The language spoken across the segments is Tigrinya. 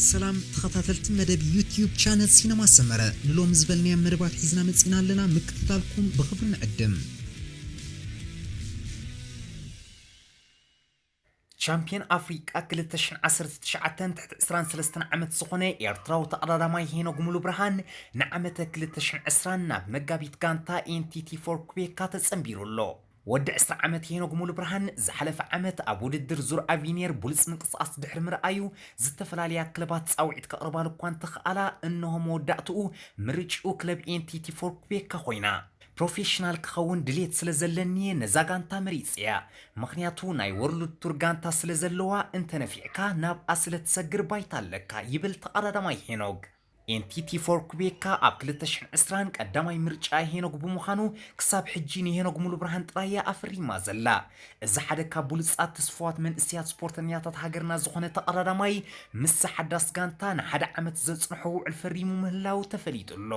ሰላም ተኸታተልቲ መደብ ዩትዩብ ቻነል ሲነማ ሰመረ፣ ንሎሚ ዝበልናዮም መደባት ሒዝና መጺና ኣለና። ምክትታልኩም ብኽብሪ ንዕድም። ቻምፒዮን ኣፍሪቃ ክልተ ሽሕን ዓሰርተ ትሽዓተን ትሕቲ ዕስራን ሰለስተን ዓመት ዝኾነ ኤርትራዊ ተቐዳዳማይ ሄኖግ ሙሉ ብርሃን ንዓመተ ክልተ ሽሕን ዕስራን ናብ መጋቢት ጋንታ ኤንቲቲ ፎር ኩቤካ ተጸንቢሩ ኣሎ። ወዲ ዕስራ ዓመት ሄኖግ ሙሉ ብርሃን ዝሓለፈ ዓመት ኣብ ውድድር ዙር ኣቪኒየር ብሉጽ ምንቅስቃስ ድሕሪ ምርኣዩ ዝተፈላለያ ክለባት ጻውዒት ከቕርባሉ እኳ እንተኸኣላ፣ እንሆ መወዳእትኡ ምርጭኡ ክለብ ኤንቲቲ ፎር ኩቤካ ኮይና። ፕሮፌሽናል ክኸውን ድሌት ስለ ዘለኒ እየ ነዛ ጋንታ መሪጸያ፣ ምኽንያቱ ናይ ወርልድ ቱር ጋንታ ስለ ዘለዋ፣ እንተነፊዕካ ናብኣ ስለ ትሰግር ባይታ ኣለካ፣ ይብል ተቐዳዳማይ ሄኖግ። ኤንቲቲ ፎር ኩቤካ ኣብ ክልተ ሽሕን ዕስራን ቀዳማይ ምርጫ ሄኖግ ብምዃኑ፣ ክሳብ ሕጂ ንሄኖግ ሙሉ ብርሃን ጥራይ እያ ኣፈሪማ ዘላ። እዚ ሓደ ካብ ብሉጻት ተስፍዋት መንእሰያት ስፖርተኛታት ሃገርና ዝኾነ ተቐዳዳማይ፣ ምስዛ ሓዳስ ጋንታ ንሓደ ዓመት ዘጽንሖ ውዕል ፈሪሙ ምህላው ተፈሊጡ ኣሎ።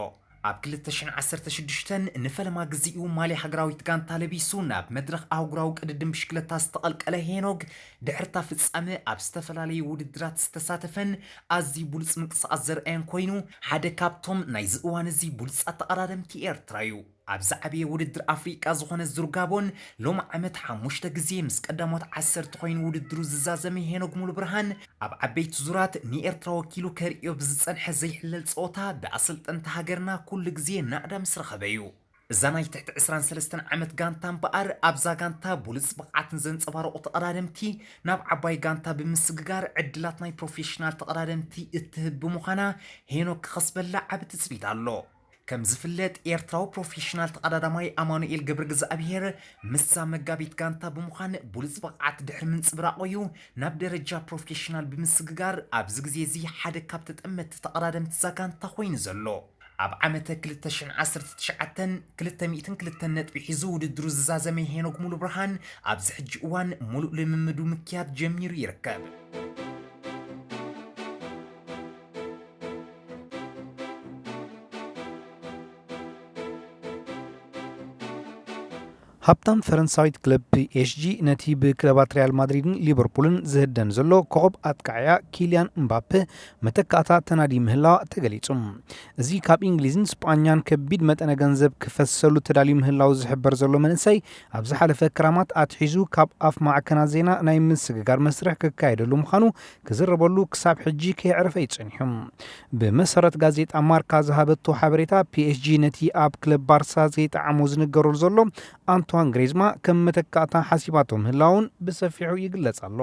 ኣብ ክልተ ሽሕን ዓሰርተ ሽዱሽተን ንፈለማ ግዜኡ ማልያ ሃገራዊት ጋንታ ለቢሱ ናብ መድረኽ ኣህጉራዊ ቅድድም ብሽክለታ ዝተቐልቀለ ሄኖግ፣ ድሕርታ ፍጻመ ኣብ ዝተፈላለዩ ውድድራት ዝተሳተፈን ኣዝዩ ብሉጽ ምንቅስቓስ ዘርኣየን ኮይኑ፣ ሓደ ካብቶም ናይዚ እዋን እዚ ብሉጻት ተቐዳደምቲ ኤርትራ እዩ። ኣብ ዝዓበየ ውድድር ኣፍሪቃ ዝኾነ ዙር ጋቦን ሎሚ ዓመት ሓሙሽተ ግዜ ምስ ቀዳሞት ዓሰርተ ኮይኑ ውድድሩ ዝዛዘመ ሄኖግ ሙሉ ብርሃን፣ ኣብ ዓበይቲ ዙራት ንኤርትራ ወኪሉ ከርእዮ ብዝጸንሐ ዘይሕለል ጸወታ፣ ብኣሰልጠንቲ ሃገርና ኩሉ ግዜ ናእዳ ምስ ረኸበ እዩ። እዛ ናይ ትሕቲ ዕስራን ሰለስተን ዓመት ጋንታ እምበኣር፣ ኣብዛ ጋንታ ብሉጽ ብቕዓት ንዘንጸባረቑ ተቐዳደምቲ ናብ ዓባይ ጋንታ ብምስግጋር ዕድላት ናይ ፕሮፌሽናል ተቐዳደምቲ እትህብ ብምዃና፣ ሄኖክ ክኸስበላ ዓቢ ትጽቢት ኣሎ። ከም ዝፍለጥ፣ ኤርትራዊ ፕሮፌሽናል ተቐዳዳማይ ኣማኑኤል ገብረእግዚኣብሄር ምስዛ መጋቢት ጋንታ ብምዃን ብሉጽ ብቕዓት ድሕሪ ምንጽብራቑ እዩ ናብ ደረጃ ፕሮፌሽናል ብምስግጋር ኣብዚ ግዜ እዚ ሓደ ካብ ተጠመትቲ ተቐዳደምቲ እዛ ጋንታ ኮይኑ ዘሎ። ኣብ ዓመተ ክልተ ሽሕን ዓሰርተ ትሽዓተን ክልተ ሚእትን ክልተን ነጥቢ ሒዙ ውድድሩ ዝዛዘመ ሄኖግ ሙሉ ብርሃን ኣብዚ ሕጂ እዋን ሙሉእ ልምምዱ ምክያድ ጀሚሩ ይርከብ። ሃብታም ፈረንሳዊት ክለብ ፒኤስጂ ነቲ ብክለባት ሪያል ማድሪድን ሊቨርፑልን ዝህደን ዘሎ ኮኸብ ኣጥቃዕያ ኪልያን እምባፔ መተካእታ ተናዲ ምህላዋ ተገሊጹ። እዚ ካብ እንግሊዝን ስጳኛን ከቢድ መጠነ ገንዘብ ክፈሰሉ ተዳልዩ ምህላው ዝሕበር ዘሎ መንእሰይ፣ ኣብ ዝሓለፈ ክራማት ኣትሒዙ ካብ ኣፍ ማዕከናት ዜና ናይ ምስግጋር መስርሕ ክካየደሉ ምዃኑ ክዝረበሉ ክሳብ ሕጂ ከየዕረፈ እዩ ጸኒሑ። ብመሰረት ጋዜጣ ማርካ ዝሃበቶ ሓበሬታ፣ ፒኤስጂ ነቲ ኣብ ክለብ ባርሳ ዘይጠዓሞ ዝንገረሉ ዘሎ ኣንቷን ግሬዝማ ከም መተካእታ ሓሲባቶ ምህላውን ብሰፊሑ ይግለጽ ኣሎ።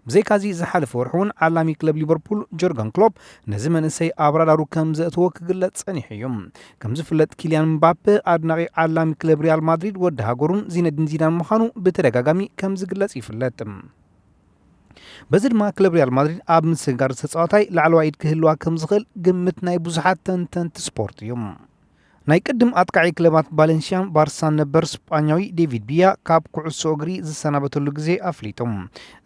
ብዘይካዚ፣ ዝሓለፈ ወርሒ እውን ዓላሚ ክለብ ሊቨርፑል ጆርገን ክሎፕ ነዚ መንእሰይ ኣብ ራዳሩ ከም ዘእተዎ ክግለጽ ጸኒሑ እዩ። ከም ዝፍለጥ፣ ኪልያን ምባፔ ኣድናቒ ዓላሚ ክለብ ሪያል ማድሪድ ወዲ ሃገሩን ዚነዲን ዚዳን ምዃኑ ብተደጋጋሚ ከም ዝግለጽ ይፍለጥ። በዚ ድማ ክለብ ሪያል ማድሪድ ኣብ ምስግጋር ተጻዋታይ ላዕለዋይ ኢድ ክህልዋ ከም ዝኽእል ግምት ናይ ብዙሓት ተንተንቲ ስፖርት እዩ። ናይ ቅድም ኣጥቃዒ ክለባት ቫሌንሲያን ባርሳን ነበር ስጳኛዊ ዴቪድ ቢያ ካብ ኩዕሶ እግሪ ዝሰናበተሉ ግዜ ኣፍሊጡ።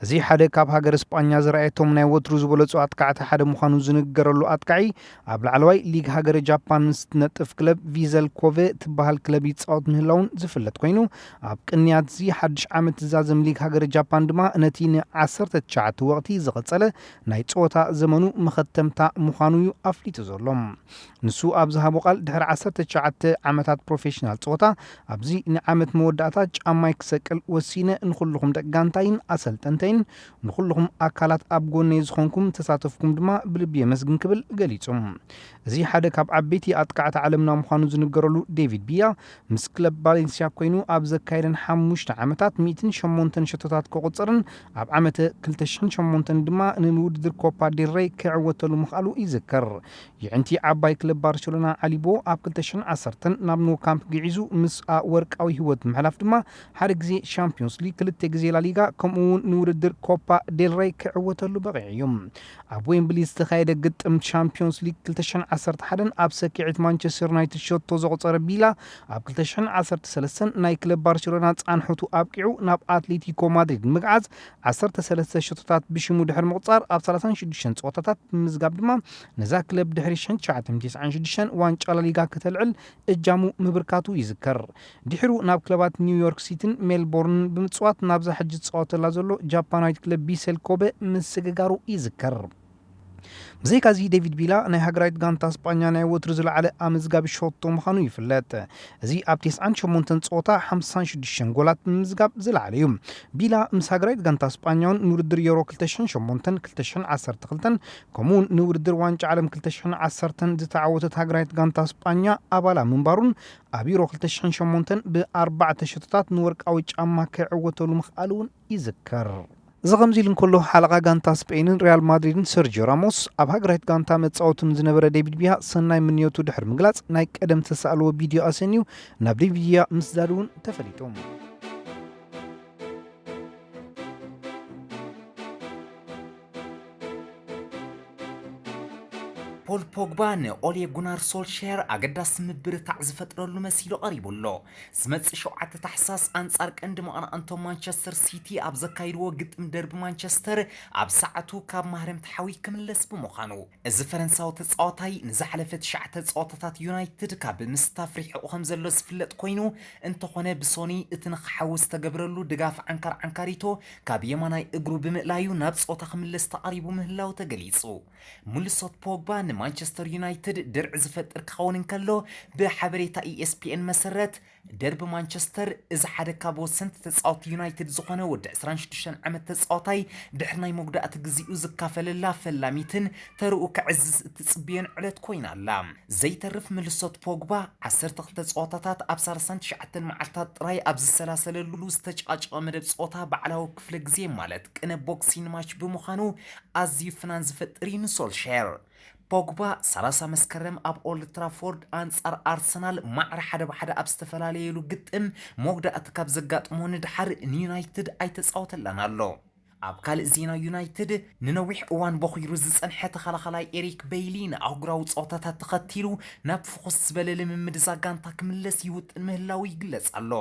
እዚ ሓደ ካብ ሃገር ስጳኛ ዝረኣየቶም ናይ ወትሩ ዝበለጹ ኣጥቃዕቲ ሓደ ምዃኑ ዝንገረሉ ኣጥቃዒ፣ ኣብ ላዕለዋይ ሊግ ሃገረ ጃፓን ምስ ትነጥፍ ክለብ ቪዘል ኮቨ ትበሃል ክለብ ይጻወት ምህላውን ዝፍለጥ ኮይኑ፣ ኣብ ቅንያት እዚ ሓድሽ ዓመት ዝዛዘም ሊግ ሃገረ ጃፓን ድማ ነቲ ን ዓሰርተ ትሽዓተ ወቕቲ ዝቐጸለ ናይ ጸወታ ዘመኑ መኸተምታ ምዃኑ እዩ ኣፍሊጡ ዘሎ። ንሱ ኣብ ዝሃቦ ቃል፣ ድሕሪ ዓሰርተ ትሽዓተ ዓመታት ፕሮፌሽናል ጸወታ፣ ኣብዚ ንዓመት መወዳእታ ጫማይ ክሰቅል ወሲነ፣ ንኹልኹም ደቂ ጋንታይን ኣሰልጠንተይን፣ ንኹልኹም ኣካላት ኣብ ጎነይ ዝኾንኩም ተሳተፍኩም ድማ ብልቢ የመስግን ክብል ገሊጹ። እዚ ሓደ ካብ ዓበይቲ ኣጥቃዕቲ ዓለምና ምዃኑ ዝንገረሉ ዴቪድ ቢያ፣ ምስ ክለብ ቫሌንሲያ ኮይኑ ኣብ ዘካየደን ሓሙሽተ ዓመታት ሚእትን ሸሞንተን ሸቶታት ከቑጽርን ኣብ ዓመተ ክልተ ሽሕን ሸሞንተን ድማ ንውድድር ኮፓ ዴል ሬይ ክዕወተሉ ምኽኣሉ ይዝከር። የዕንቲ ዓባይ ክለብ ባርሴሎና ዓሊቦ ኣብ ክልተ ሽሕን ዓሰርተን ናብ ኖ ካምፕ ግዒዙ ምስኣ ወርቃዊ ህይወት ምሕላፍ ድማ ሓደ ግዜ ሻምፒዮንስ ሊግ፣ ክልተ ግዜ ላሊጋ ከምኡ እውን ንውድድር ኮፓ ዴል ሬይ ክዕወተሉ በቒዑ እዩ። ኣብ ዌምብሊ ዝተኻየደ ግጥም ቻምፒዮንስ ሊግ ክልተ ሽሕን ዓሰርተ ሓደን ኣብ ሰኪዔት ማንቸስተር ዩናይትድ ሸቶ ዘቑጸረ ቢላ ኣብ ክልተ ሽሕን ዓሰርተ ሰለስተን ናይ ክለብ ባርሴሎና ጻንሖቱ ኣብቂዑ ናብ ኣትሌቲኮ ማድሪድ ምግዓዝ ዓሰርተ ሰለስተ ሸቶታት ብሽሙ ድሕሪ ምቑጻር ኣብ ሰላሳን ሽዱሽተን ጸወታታት ብምዝጋብ ድማ ነዛ ክለብ ድሕሪ ሽሕን ትሽዓተ ሚእትን ተስዓን ሽዱሽተን ዋንጫ ላሊጋ ከተልዕል እጃሙ ምብርካቱ ይዝከር። ድሕሩ ናብ ክለባት ኒውዮርክ ሲቲን ሜልቦርንን ብምጽዋት ናብዛ ሕጂ ዝጻወተላ ዘሎ ጃፓናዊት ክለብ ቪሰል ኮበ ምስግጋሩ ይዝከር። ብዘይካዚ ዴቪድ ቢላ ናይ ሃገራዊት ጋንታ ስጳኛ ናይ ወትሩ ዝለዓለ ኣመዝጋቢ ሸቶ ምዃኑ ይፍለጥ። እዚ ኣብ ተስዓን ሸሞንተን ጸወታ ሓምሳን ሽዱሽተን ጎላት ብምምዝጋብ ዝለዓለ እዩ። ቢላ ምስ ሃገራዊት ጋንታ ስጳኛ እውን ንውድድር ዮሮ ክልተ ሽሕን ሸሞንተን፣ ክልተ ሽሕን ዓሰርተ ክልተን ከምኡውን ንውድድር ዋንጫ ዓለም ክልተ ሽሕን ዓሰርተን ዝተዓወተት ሃገራዊት ጋንታ ስጳኛ ኣባላ ምንባሩን ኣብ ዩሮ ክልተ ሽሕን ሸሞንተን ብኣርባዕተ ሸቶታት ንወርቃዊ ጫማ ክዕወተሉ ምኽኣሉ እውን ይዝከር። እዚ ከምዚ ኢሉ እንከሎ ሓለቓ ጋንታ ስፔንን ሪያል ማድሪድን ሰርጂዮ ራሞስ ኣብ ሃገራዊት ጋንታ መጻወቱ ንዝነበረ ዴቪድ ቢያ ሰናይ ምንዮቱ ድሕሪ ምግላጽ ናይ ቀደም ዝተሳእልዎ ቪድዮ ኣሰንዩ ናብ ዴቪድ ቢያ ምስዳዱ እውን ተፈሊጡ። ፖል ፖግባ ንኦሌ ጉናር ሶልሻየር ኣገዳሲ ምብርታዕ ዝፈጥረሉ መሲሉ ቀሪቡ ኣሎ። ዝመጽእ ሸውዓተ ታሕሳስ ኣንጻር ቀንዲ መቐናቕንቶም ማንቸስተር ሲቲ ኣብ ዘካይድዎ ግጥም ደርቢ ማንቸስተር ኣብ ሰዓቱ ካብ ማህረምቲ ሓዊ ክምለስ ብምዃኑ፣ እዚ ፈረንሳዊ ተጻዋታይ ንዝሓለፈ ትሽዓተ ጸወታታት ዩናይትድ ካብ ምስታፍ ርሒቑ ከም ዘሎ ዝፍለጥ ኮይኑ፣ እንተኾነ ብሶኒ እቲ ንኽሓዊ ዝተገብረሉ ድጋፍ ዓንካር ዓንካሪቶ ካብ የማናይ እግሩ ብምእላዩ ናብ ጸወታ ክምለስ ተቓሪቡ ምህላው ተገሊጹ። ምልሶት ፖግባ ንማንቸስተር ዩናይትድ ድርዒ ዝፈጥር ክኸውን እንከሎ፣ ብሓበሬታ ኢኤስፒኤን መሰረት፣ ደርቢ ማንቸስተር እዚ ሓደ ካብ ወሰንቲ ተጻወቲ ዩናይትድ ዝኾነ ወዲ ዕስራን ሽዱሽተን ዓመት ተጻዋታይ ድሕሪ ናይ መጉዳእቲ ግዜኡ ዝካፈለላ ፈላሚትን ተርኡ ከዕዝዝ እትጽብዮን ዕለት ኮይና ኣላ። ዘይተርፍ ምልሶት ፖግባ ዓሰርተ ክልተ ጸወታታት ኣብ ሰላሳን ትሽዓተን መዓልታት ጥራይ ኣብ ዝሰላሰለሉ ዝተጨቃጨቐ መደብ ጸወታ ባዕላዊ ክፍለ ግዜ ማለት ቅነ ቦክሲን ማች ብምዃኑ ኣዝዩ ፍናን ዝፈጥር እዩ ንሶልሻየር። ፖግባ ሰላሳ መስከረም ኣብ ኦልድ ትራፎርድ ኣንጻር ኣርሰናል ማዕረ ሓደ ብሓደ ኣብ ዝተፈላለየሉ ግጥም መጉዳእቲ ካብ ዘጋጥሞ ንድሓር ንዩናይትድ ኣይተጻወተላን ኣሎ። ኣብ ካልእ ዜና ዩናይትድ ንነዊሕ እዋን ቦኺሩ ዝጸንሐ ተኸላኸላይ ኤሪክ በይሊ ንኣህጉራዊ ጸወታታት ተኸቲሉ ናብ ፍኹስ ዝበለ ልምምድ እዛ ጋንታ ክምለስ ይውጥን ምህላው ይግለጽ ኣሎ።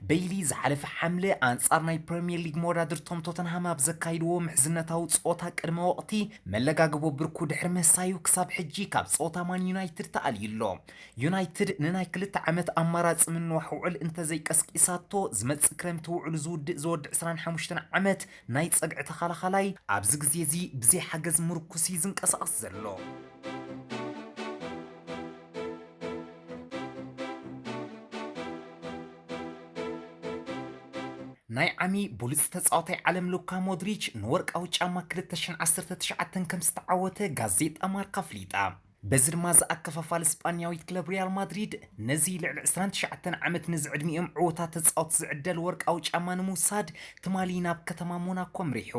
በይሊ ዝሓለፈ ሓምለ ኣንጻር ናይ ፕሪምየር ሊግ መወዳድርቶም ቶተንሃም ኣብ ዘካይድዎ ምሕዝነታዊ ጸወታ ቅድመ ወቕቲ መለጋግቦ ብርኩ ድሕሪ ምህሳዩ ክሳብ ሕጂ ካብ ጸወታ ማን ዩናይትድ ተኣልዩ ኣሎ። ዩናይትድ ንናይ ክልተ ዓመት ኣማራጺ ምንዋሕ ውዕል እንተዘይቀስቂሳቶ ዝመጽእ ክረምቲ ውዕሉ ዝውድእ ዝወዲ ዕስራን ሓሙሽተን ዓመት ናይ ጸግዒ ተኸላኸላይ ኣብዚ ግዜ እዚ ብዘይ ሓገዝ ምርኩስ እዩ ዝንቀሳቐስ ዘሎ። ናይ ዓሚ ብሉጽ ተጻዋታይ ዓለም ሉካ ሞድሪች ንወርቃዊ ጫማ ክልተ ሽሕን ዓሰርተ ትሽዓተን ከም ዝተዓወተ ጋዜጣ ማርካ ኣፍሊጣ። በዚ ድማ ዝኣከፋፋል ስጳንያዊት ክለብ ሪያል ማድሪድ ነዚ ልዕሊ ዕስራን ትሽዓተን ዓመት ንዝዕድሚኦም ዕዉታት ተጻወቲ ዝዕደል ወርቃዊ ጫማ ንምውሳድ ትማሊ ናብ ከተማ ሞናኮ ኣምሪሑ።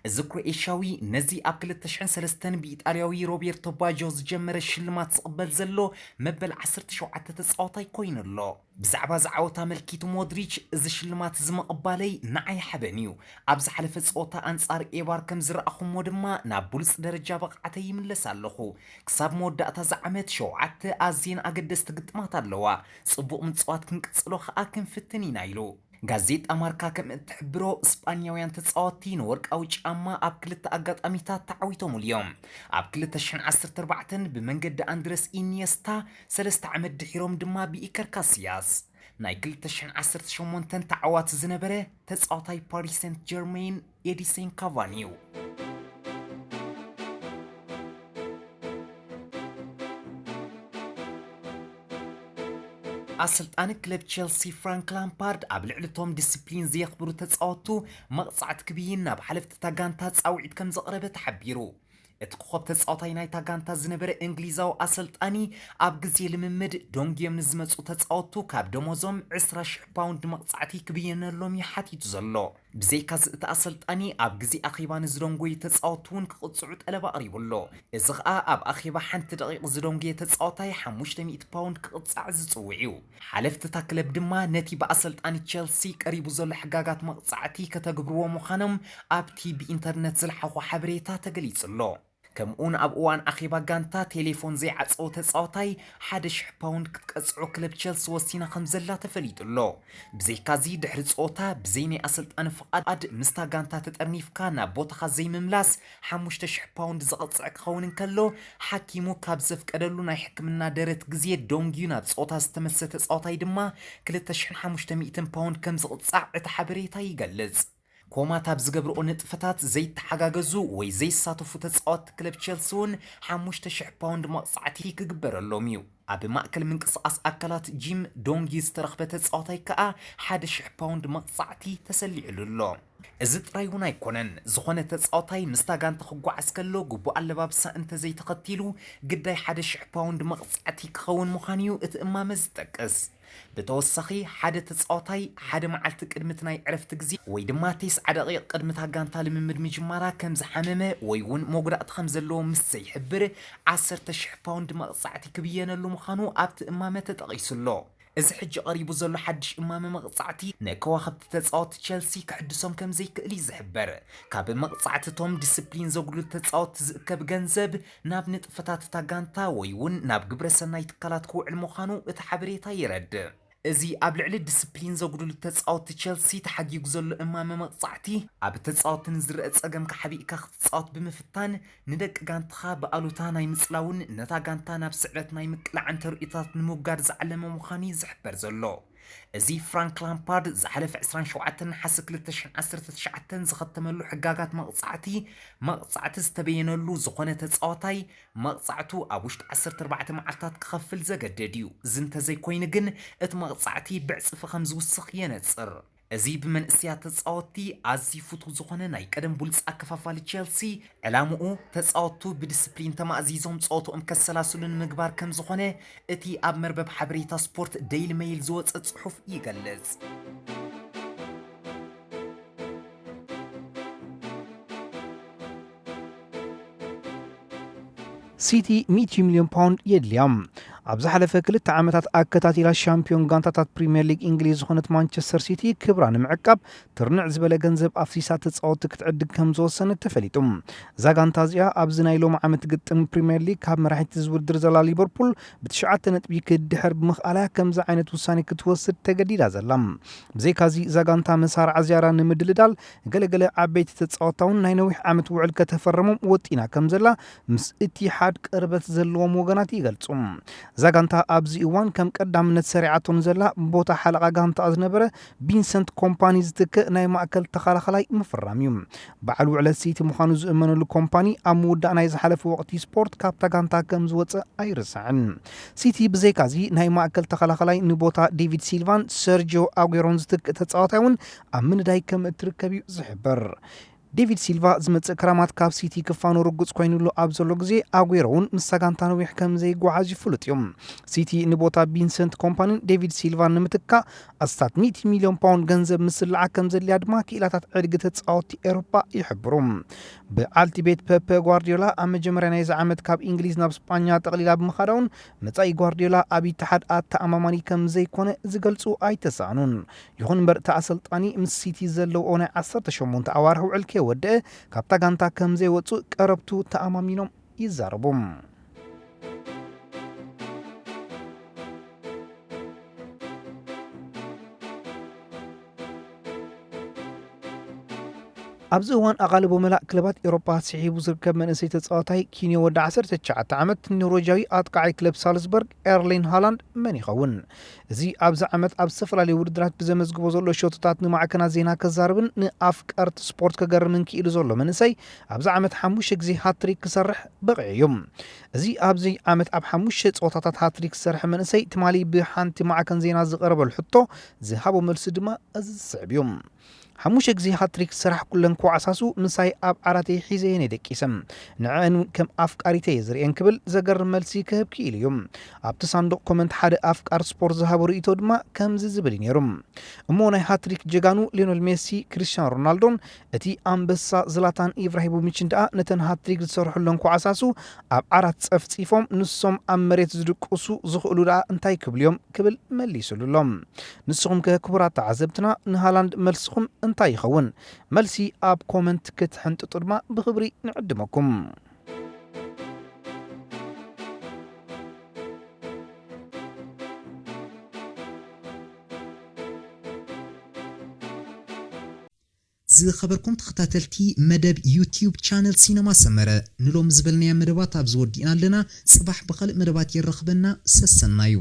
እዚ ክሮኤሽያዊ ነዚ ኣብ ክልተ ሽሕን ሰለስተን ብኢጣልያዊ ሮቤርቶ ባጆ ዝጀመረ ሽልማት ዝቕበል ዘሎ መበል ዓሰርተ ሸውዓተ ተጻዋታይ ኮይኑ ኣሎ። ብዛዕባ እዚ ዓወት ኣመልኪቱ ሞድሪች፣ "እዚ ሽልማት እዚ ምቕባለይ ንዓይ ሓበን እዩ። ኣብ ዝሓለፈ ጸወታ ኣንጻር ኤባር ከም ዝረኣኹሞ ድማ ናብ ብሉጽ ደረጃ ብቕዓተይ ይምለስ ኣለኹ። ክሳብ መወዳእታ እዚ ዓመት ሸውዓተ ኣዝየን ኣገደስቲ ግጥማት ኣለዋ። ጽቡቕ ምጽዋት ክንቅጽሎ ከኣ ክንፍትን ኢና" ኢሉ። ጋዜጣ ማርካ ከም እትሕብሮ፣ ስጳንያውያን ተጻወትቲ ንወርቃዊ ጫማ ኣብ ክልተ ኣጋጣሚታት ተዓዊቶምሉ እዮም። ኣብ ክልተ ሽሕን ዓሰርተ ኣርባዕተን ብመንገዲ ኣንድረስ ኢኒየስታ፣ ሰለስተ ዓመት ድሒሮም ድማ ብኢከር ካስያስ። ናይ ክልተ ሽሕን ዓሰርተ ሸሞንተን ተዓዋቲ ዝነበረ ተጻዋታይ ፓሪስ ሴንት ጀርሜን ኤዲሰን ካቫኒ እዩ። ኣሰልጣኒ ክለብ ቸልሲ ፍራንክ ላምፓርድ ኣብ ልዕሊ እቶም ዲስፕሊን ዘየኽብሩ ተጻወቱ መቕጻዕቲ ክብይን ናብ ሓለፍቲ እታ ጋንታ ጻውዒት ከም ዘቕረበ ተሓቢሩ። እቲ ኮኾብ ተጻዋታይ ናይታ ጋንታ ዝነበረ እንግሊዛዊ ኣሰልጣኒ ኣብ ግዜ ልምምድ ዶንግዮም ንዝመጹ ተጻወቱ ካብ ደሞዞም ዕስራ ሽሕ ፓውንድ መቕጻዕቲ ክብየነሎም እዩ ሓቲቱ ዘሎ። ብዘይካዚ እቲ ኣሰልጣኒ ኣብ ግዜ ኣኼባ ንዝደንጎዩ ተጻወቱ እውን ክቕጽዑ ጠለብ ኣቕሪቡ ኣሎ። እዚ ኸኣ ኣብ ኣኼባ ሓንቲ ደቂቕ ዝደንጎየ ተጻዋታይ ሓሙሽተ ሚእቲ ፓውንድ ክቕጻዕ ዝጽውዕ እዩ። ሓለፍቲ እታ ክለብ ድማ ነቲ ብኣሰልጣኒ ቸልሲ ቀሪቡ ዘሎ ሕጋጋት መቕጻዕቲ ከተግብርዎ ምዃኖም ኣብቲ ብኢንተርነት ዝለሓኾ ሓበሬታ ተገሊጹ ኣሎ። ከምኡውን ኣብ እዋን ኣኼባ ጋንታ ቴሌፎን ዘይዓጸወ ተጻዋታይ ሓደ ሽሕ ፓውንድ ክትቀጽዖ ክለብ ቸልሲ ወሲና ከም ዘላ ተፈሊጡ ኣሎ። ብዘይካዚ ድሕሪ ጸወታ ብዘይ ናይ ኣሰልጣኒ ፍቓድ ምስታ ጋንታ ተጠርኒፍካ ናብ ቦታኻ ዘይምምላስ ሓሙሽተ ሽሕ ፓውንድ ዘቕጽዕ ክኸውን እንከሎ፣ ሓኪሙ ካብ ዘፍቀደሉ ናይ ሕክምና ደረት ግዜ ዶንግዩ ናብ ጸወታ ዝተመልሰ ተጻዋታይ ድማ ክልተ ሽሕን ሓሙሽተ ሚእትን ፓውንድ ከም ዝቕጻዕ እቲ ሓበሬታ ይገልጽ። ኮማት ኣብ ዝገብርኦ ንጥፈታት ዘይተሓጋገዙ ወይ ዘይሳተፉ ተጻወትቲ ክለብ ቸልሲ እውን ሓሙሽተ ሽሕ ፓውንድ መቕጻዕቲ ክግበረሎም እዩ። ኣብ ማእከል ምንቅስቓስ ኣካላት ጂም ዶንጊ ዝተረኽበ ተጻዋታይ ከኣ ሓደ ሽሕ ፓውንድ መቕጻዕቲ ተሰሊዕሉ ኣሎ። እዚ ጥራይ እውን ኣይኮነን። ዝኾነ ተጻዋታይ ምስታ ጋንታ ክጓዓዝ ከሎ ግቡእ ኣለባብሳ እንተዘይተኸቲሉ ግዳይ ሓደ ሽሕ ፓውንድ መቕጻዕቲ ክኸውን ምዃኑ እዩ እቲ እማመ ዝጠቅስ። ብተወሳኺ ሓደ ተጻዋታይ ሓደ መዓልቲ ቅድሚ እቲ ናይ ዕረፍቲ ግዜ ወይ ድማ ተስዓ ደቂቕ ቅድሚ እታ ጋንታ ልምምድ ምጅማራ ከም ዝሓመመ ወይ እውን መጉዳእቲ ከም ዘለዎ ምስ ዘይሕብር ዓሰርተ ሽሕ ፓውንድ መቕጻዕቲ ክብየነሉ ምዃኑ ኣብቲ እማመ ተጠቒሱ ኣሎ። እዚ ሕጂ ቀሪቡ ዘሎ ሓድሽ እማመ መቕጻዕቲ ንከዋኽብቲ ተጻወትቲ ቸልሲ ክሕድሶም ከም ዘይክእል እዩ ዝሕበር። ካብ መቕጻዕቲ እቶም ዲስፕሊን ዘጉድሉ ተጻወትቲ ዝእከብ ገንዘብ ናብ ንጥፈታት እታ ጋንታ ወይ እውን ናብ ግብረ ሰናይ ትካላት ክውዕል ምዃኑ እቲ ሓበሬታ የረድእ። እዚ ኣብ ልዕሊ ዲስፕሊን ዘጉድሉ ተጻወትቲ ቸልሲ ተሓጊጉ ዘሎ እማመ መቕጻዕቲ ኣብ ተጻወትቲ ንዝረአ ጸገም ካሕቢእካ ክትጻወት ብምፍታን ንደቂ ጋንታኻ ብኣሉታ ናይ ምጽላውን ነታ ጋንታ ናብ ስዕረት ናይ ምቅላዕን ተርእዮታት ንምውጋድ ዝዓለመ ምዃኑ እዩ ዝሕበር ዘሎ። እዚ ፍራንክ ላምፓርድ ዝሓለፈ ዕስራን ሸውዓተን ነሓሰ ክልተ ሽሕን ዓሰርተ ትሽዓተን ዝኸተመሉ ሕጋጋት መቕጻዕቲ፣ መቕጻዕቲ ዝተበየነሉ ዝኾነ ተጻዋታይ መቕጻዕቱ ኣብ ውሽጢ ዓሰርተ ኣርባዕተ መዓልታት ክኸፍል ዘገደድ እዩ። እዚ እንተዘይኮይኑ ግን እቲ መቕጻዕቲ ብዕጽፊ ከም ዝውስኽ የነጽር። እዚ ብመንእሰያት ተጻወትቲ ኣዝዩ ፍቱው ዝኾነ ናይ ቀደም ብሉጽ ኣከፋፋሊ ቸልሲ፣ ዕላምኡ ተጻወትቱ ብዲስፕሊን ተማእዚዞም ጸወትኦም ከሰላስሉ ንምግባር ከም ዝኾነ እቲ ኣብ መርበብ ሓበሬታ ስፖርት ዴይሊ ሜይል ዝወጸ ጽሑፍ ይገልጽ። ሲቲ ሚእቲ ሚልዮን ፓውንድ የድልያ። ኣብ ዝሓለፈ ክልተ ዓመታት ኣከታቲላ ሻምፒዮን ጋንታታት ፕሪምየር ሊግ እንግሊዝ ዝኾነት ማንቸስተር ሲቲ ክብራ ንምዕቃብ ትርንዕ ዝበለ ገንዘብ ኣፍሲሳ ተጻወትቲ ክትዕድግ ከም ዝወሰነት ተፈሊጡ። እዛ ጋንታ እዚኣ ኣብዚ ናይ ሎሚ ዓመት ግጥም ፕሪምየር ሊግ ካብ መራሒት እዚ ውድድር ዘላ ሊቨርፑል ብትሽዓተ ነጥቢ ክትድሕር ብምኽኣላ ከምዚ ዓይነት ውሳኔ ክትወስድ ተገዲዳ ዘላ። ብዘይካዚ እዛ ጋንታ መሳርዓ ዝያዳ ንምድልዳል ገለገለ ዓበይቲ ተጻወትታ እውን ናይ ነዊሕ ዓመት ውዕል ከተፈረሞም ወጢና ከም ዘላ ምስ ኢቲሓድ ቅርበት ዘለዎም ወገናት ይገልጹ። እዛ ጋንታ ኣብዚ እዋን ከም ቀዳምነት ሰሪዓቶ ንዘላ ቦታ ሓለቓ ጋንታ ዝነበረ ቪንሰንት ኮምፓኒ ዝትክእ ናይ ማእከል ተኸላኸላይ ምፍራም እዩ። በዓል ውዕለት ሲቲ ምዃኑ ዝእመነሉ ኮምፓኒ ኣብ ምውዳእ ናይ ዝሓለፈ ወቕቲ ስፖርት ካብታ ጋንታ ከም ዝወጸ ኣይርስዕን። ሲቲ ብዘይካዚ ናይ ማእከል ተኸላኸላይ ንቦታ ዴቪድ ሲልቫን ሰርጂዮ ኣጉዌሮን ዝትክእ ተጻዋታይ እውን ኣብ ምንዳይ ከም እትርከብ እዩ ዝሕበር። ዴቪድ ሲልቫ ዝመጽእ ክራማት ካብ ሲቲ ክፋኖ ርጉጽ ኮይኑሉ ኣብ ዘሎ ግዜ ኣጉዌሮ እውን ምስታ ጋንታ ነዊሕ ከም ዘይጓዓዝ ይፍሉጥ እዩ። ሲቲ ንቦታ ቪንሰንት ኮምፓኒን ዴቪድ ሲልቫን ንምትካእ ኣስታት ሚእቲ ሚልዮን ፓውንድ ገንዘብ ምስላዓ ከም ዘድልያ ድማ ክኢላታት ዕድጊ ተጻወትቲ ኤውሮጳ ይሕብሩ። በዓልቲ ቤት ፔፕ ጓርዲዮላ ኣብ መጀመርያ ናይዚ ዓመት ካብ እንግሊዝ ናብ ስጳኛ ጠቕሊላ ብምኻዳ እውን መጻኢ ጓርዲዮላ ኣብ ኢትሓድ ኣተኣማማኒ ከም ዘይኮነ ዝገልጹ ኣይተሳእኑን። ይኹን እምበር እቲ ኣሰልጣኒ ምስ ሲቲ ዘለዎ ናይ ዓሰርተ ሸሞንተ ኣዋርሕ ውዕል ከይወደአ ካብታ ጋንታ ከም ዘይወጽእ ቀረብቱ ተኣማሚኖም ይዛረቡ። ኣብዚ እዋን ኣቓልቦ መላእ ክለባት ኤውሮጳ ስሒቡ ዝርከብ መንእሰይ ተጻዋታይ ኪንዮ ወዲ ዓሰርተ ትሽዓተ ዓመት ኖርወጃዊ ኣጥቃዓይ ክለብ ሳልስበርግ ኤርሊን ሃላንድ መን ይኸውን? እዚ ኣብዚ ዓመት ኣብ ዝተፈላለዩ ውድድራት ብዘመዝግቦ ዘሎ ሸቶታት ንማዕከናት ዜና ከዛርብን ንኣፍቀርቲ ስፖርት ከገርምን ክኢሉ ዘሎ መንእሰይ ኣብዚ ዓመት ሓሙሽተ ግዜ ሃትሪክ ክሰርሕ በቒዑ እዩ። እዚ ኣብዚ ዓመት ኣብ ሓሙሽተ ጸወታታት ሃትሪክ ዝሰርሐ መንእሰይ ትማሊ ብሓንቲ ማዕከን ዜና ዝቐረበሉ ሕቶ ዝሃቦ መልሲ ድማ እዚ ዝስዕብ እዩ። ሓሙሽተ ግዜ ሃትሪክ ዝሰራሕኩለን ክዋዕሳሱ ምሳይ ኣብ ዓራተይ ሒዘየን እየ ደቂሰ። ንዐአን እውን ከም ኣፍቃሪተይ እየ ዝርእየን ክብል ዘገርም መልሲ ክህብ ክኢሉ እዩ። ኣብቲ ሳንዱቕ ኮመንት ሓደ ኣፍቃሪ ስፖርት ዝሃቦ ርእይቶ ድማ ከምዚ ዝብል እዩ ነይሩ። እሞ ናይ ሃትሪክ ጀጋኑ ሊዮነል ሜሲ፣ ክሪስቲያኖ ሮናልዶን እቲ ኣንበሳ ዝላታን ኢብራሂሞቪችን ደኣ ነተን ሃትሪክ ዝሰርሑለን ክዋዕሳሱ ኣብ ዓራት ጸፍጺፎም ንሶም ኣብ መሬት ዝድቅሱ ዝኽእሉ ደኣ እንታይ ክብሉ እዮም? ክብል መሊሱሉ ኣሎ። ንስኹም ከ ክቡራት ተዓዘብትና ንሃላንድ መልስኹም እንታይ ይኸውን? መልሲ ኣብ ኮመንት ክትሕንጥጡ ድማ ብኽብሪ ንዕድመኩም። ዝኸበርኩም ተኸታተልቲ መደብ ዩቲዩብ ቻነል ሲነማ ሰመረ፣ ንሎም ዝበልናያ መደባት ኣብዚ ወዲእና ኣለና። ጽባሕ ብኻልእ መደባት የራኽበና። ሰሰናዩ።